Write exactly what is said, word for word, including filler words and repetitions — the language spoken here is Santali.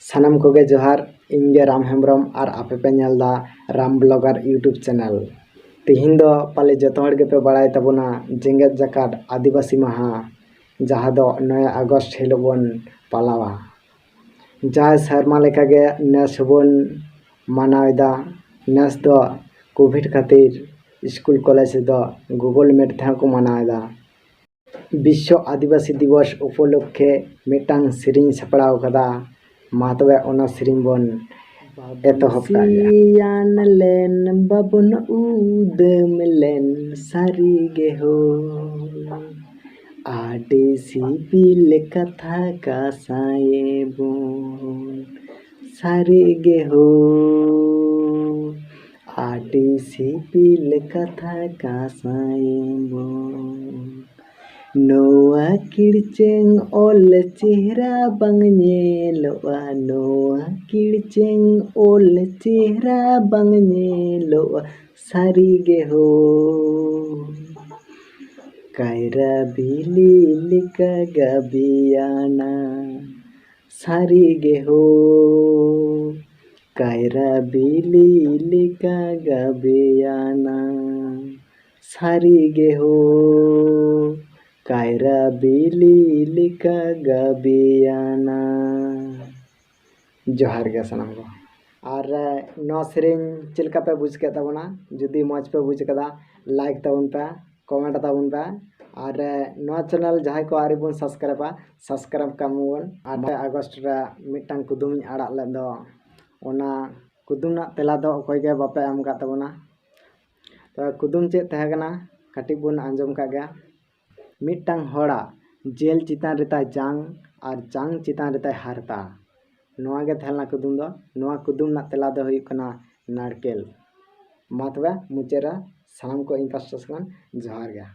ᱥᱟᱱᱟᱢ ᱠᱚᱜᱮ ᱡᱚᱦᱟᱨ᱾ ᱤᱧ ᱜᱮ ᱨᱟᱢ ᱦᱮᱢᱵᱨᱚᱢ ᱟᱨ ᱟᱯᱮ ᱯᱮ ᱧᱮᱞ ᱫᱟ ᱨᱟᱢ ᱵᱞᱚᱜᱟᱨ YouTube ᱪᱮᱱᱮᱞ᱾ ᱛᱤᱦᱤᱧ ᱫᱚ ᱯᱟᱞᱮ ᱡᱚᱛᱚ ᱦᱚᱲ ᱜᱮᱯᱮ ᱵᱟᱲᱟᱭ ᱛᱟᱵᱚᱱᱟ ᱡᱮᱜᱮᱛ ᱡᱟᱠᱟᱛ ᱟᱹᱫᱤᱵᱟᱹᱥᱤ ᱢᱟᱦᱟ, ᱡᱟᱦᱟᱸ ᱫᱚ ᱱᱚᱭ ᱟᱜᱚᱥᱴ ᱦᱤᱞᱳᱜ ᱵᱚᱱ ᱯᱟᱞᱟᱣᱟ᱾ ᱡᱟᱭ ᱥᱮᱨᱢᱟ ᱞᱮᱠᱟᱜᱮ ᱱᱮᱥ ᱦᱚᱸᱵᱚᱱ ᱢᱟᱱᱟᱣ ᱮᱫᱟ᱾ ᱱᱮᱥ ᱫᱚ ᱠᱳᱵᱷᱤᱰ ᱠᱷᱟᱹᱛᱤᱨ ᱥᱠᱩᱞ ᱠᱚᱞᱮᱡᱽ ᱨᱮᱫᱚ Google Meet ᱛᱮᱦᱚᱸ ᱠᱚ ᱢᱟᱱᱟᱣ ᱮᱫᱟ᱾ ᱵᱤᱥᱥᱚ ᱟᱹᱫᱤᱵᱟᱹᱥᱤ ᱫᱤᱵᱚᱥ ᱩᱯᱚᱞᱚᱠᱠᱷᱮ ᱢᱤᱫᱴᱟᱝ ᱥᱮᱨᱮᱧ ᱥᱟᱯᱲᱟᱣ ᱠᱟᱫᱟ᱾ ᱢᱟ ᱛᱚᱵᱮ ᱚᱱᱟ ᱥᱮᱨᱮᱧ ᱵᱚᱱ ᱮᱛᱚᱦᱚᱵ ᱠᱟᱜ ᱜᱮ᱾ ᱥᱤᱭᱟᱱ ᱞᱮᱱ ᱵᱟᱵᱚᱱ ᱩᱫᱟᱹᱢ ᱞᱮᱱ ᱥᱟᱹᱨᱤ ᱜᱮ ᱦᱳ, ᱟᱹᱰᱤ ᱥᱤᱵᱤᱞ ᱠᱟᱛᱷᱟ ᱠᱟᱥᱟᱭᱮ ᱵᱚᱱ ᱥᱟᱹᱨᱤ ᱜᱮ ᱦᱳ, ᱟᱹᱰᱤ ᱥᱤᱵᱤᱞ ᱠᱟᱛᱷᱟ ᱠᱟᱥᱟᱭᱮ ᱵᱚᱱ᱾ ᱱᱚᱣᱟ ᱠᱤᱲᱪᱮᱝ ᱚᱞ ᱪᱮᱦᱨᱟ ᱵᱟᱝ ᱧᱮᱞᱚᱜᱼᱟ, ᱱᱚᱣᱟ ᱠᱤᱲᱪᱮᱝ ᱚᱞ ᱪᱮᱦᱨᱟ ᱵᱟᱝ ᱧᱮᱞᱚᱜᱼᱟ, ᱥᱟᱹᱨᱤ ᱜᱮ ᱦᱳ᱾ ᱠᱟᱭᱨᱟ ᱵᱤᱞᱤ ᱞᱮᱠᱟ ᱜᱟᱵᱮᱭᱟᱱᱟ, ᱥᱟᱹᱨᱤ ᱜᱮ ᱦᱳ᱾ ᱠᱟᱭᱨᱟ ᱵᱤᱞᱤ ᱞᱮᱠᱟ ᱜᱟᱵᱮᱭᱟᱱᱟ, ᱥᱟᱹᱨᱤ ᱜᱮ ᱦᱳ᱾ ᱠᱟᱭᱨᱟ ᱵᱤᱞᱤ ᱞᱮᱠᱟ ᱜᱟᱵᱮᱭᱟᱱᱟ᱾ ᱡᱚᱦᱟᱨ ᱜᱮ ᱥᱟᱱᱟᱢ ᱠᱚ᱾ ᱟᱨ, ᱮ, ᱱᱚᱣᱟ ᱥᱮᱨᱮᱧ ᱪᱮᱫ ᱞᱮᱠᱟ ᱯᱮ ᱵᱩᱡᱽ ᱠᱮᱫ ᱛᱟᱵᱚᱱᱟ? ᱡᱩᱫᱤ ᱢᱚᱡᱽ ᱯᱮ ᱵᱩᱡᱽ ᱠᱟᱫᱟ, like ᱛᱟᱵᱚᱱ ᱯᱮ, comment ᱛᱟᱵᱚᱱ ᱯᱮ᱾ ᱟᱨ, ᱮ, ᱱᱚᱣᱟ ᱪᱮᱱᱮᱞ ᱡᱟᱦᱟᱸᱭ ᱠᱚ ᱟᱹᱣᱨᱤ ᱵᱚᱱ subscribeᱟ, subscribe ᱠᱟᱜ ᱢᱟᱵᱚᱱ᱾ ᱟᱨ ᱱᱚᱭ ᱟᱜᱚᱥᱴ ᱨᱮ ᱢᱤᱫᱴᱟᱝ ᱠᱩᱫᱩᱢᱤᱧ ᱟᱲᱟᱜ ᱞᱮᱫ ᱫᱚ, ᱚᱱᱟ ᱠᱩᱫᱩᱢ ᱨᱮᱱᱟᱜ ᱛᱮᱞᱟ ᱫᱚ ᱚᱠᱚᱭ ᱜᱮ ᱵᱟᱯᱮ ᱮᱢ ᱠᱟᱫ ᱛᱟᱵᱚᱱᱟ᱾ ᱛᱚ, ᱠᱩᱫᱩᱢ ᱪᱮᱫ ᱛᱟᱦᱮᱸ ᱠᱟᱱᱟ, ᱠᱟᱹᱴᱤᱡ ᱵᱚᱱ ᱟᱸᱡᱚᱢ ᱠᱟᱜ ᱜᱮᱭᱟ᱾ ᱢᱤᱫᱴᱟᱝ ᱦᱚᱲᱟᱜ ᱡᱮᱞ ᱪᱮᱛᱟᱱ ᱨᱮᱛᱟᱭ ᱡᱟᱝ ᱟᱨ ᱡᱟᱝ ᱪᱮᱛᱟᱱ ᱨᱮᱛᱟᱭ ᱦᱟᱨᱛᱟ᱾ ᱱᱚᱣᱟ ᱜᱮ ᱛᱟᱦᱮᱸ ᱞᱮᱱᱟ ᱠᱩᱫᱩᱢ ᱫᱚ᱾ ᱱᱚᱣᱟ ᱠᱩᱫᱩᱢ ᱨᱮᱱᱟᱜ ᱛᱮᱞᱟ ᱫᱚ ᱦᱩᱭᱩᱜ ᱠᱟᱱᱟ ᱱᱟᱲᱠᱮᱞ᱾ ᱢᱟ ᱛᱚᱵᱮ ᱢᱩᱪᱟᱹᱫ ᱨᱮ ᱥᱟᱱᱟᱢ ᱠᱚ ᱤᱧ ᱯᱟᱥᱴᱟ ᱥᱮᱫ ᱠᱷᱚᱱ ᱡᱚᱦᱟᱨ ᱜᱮ᱾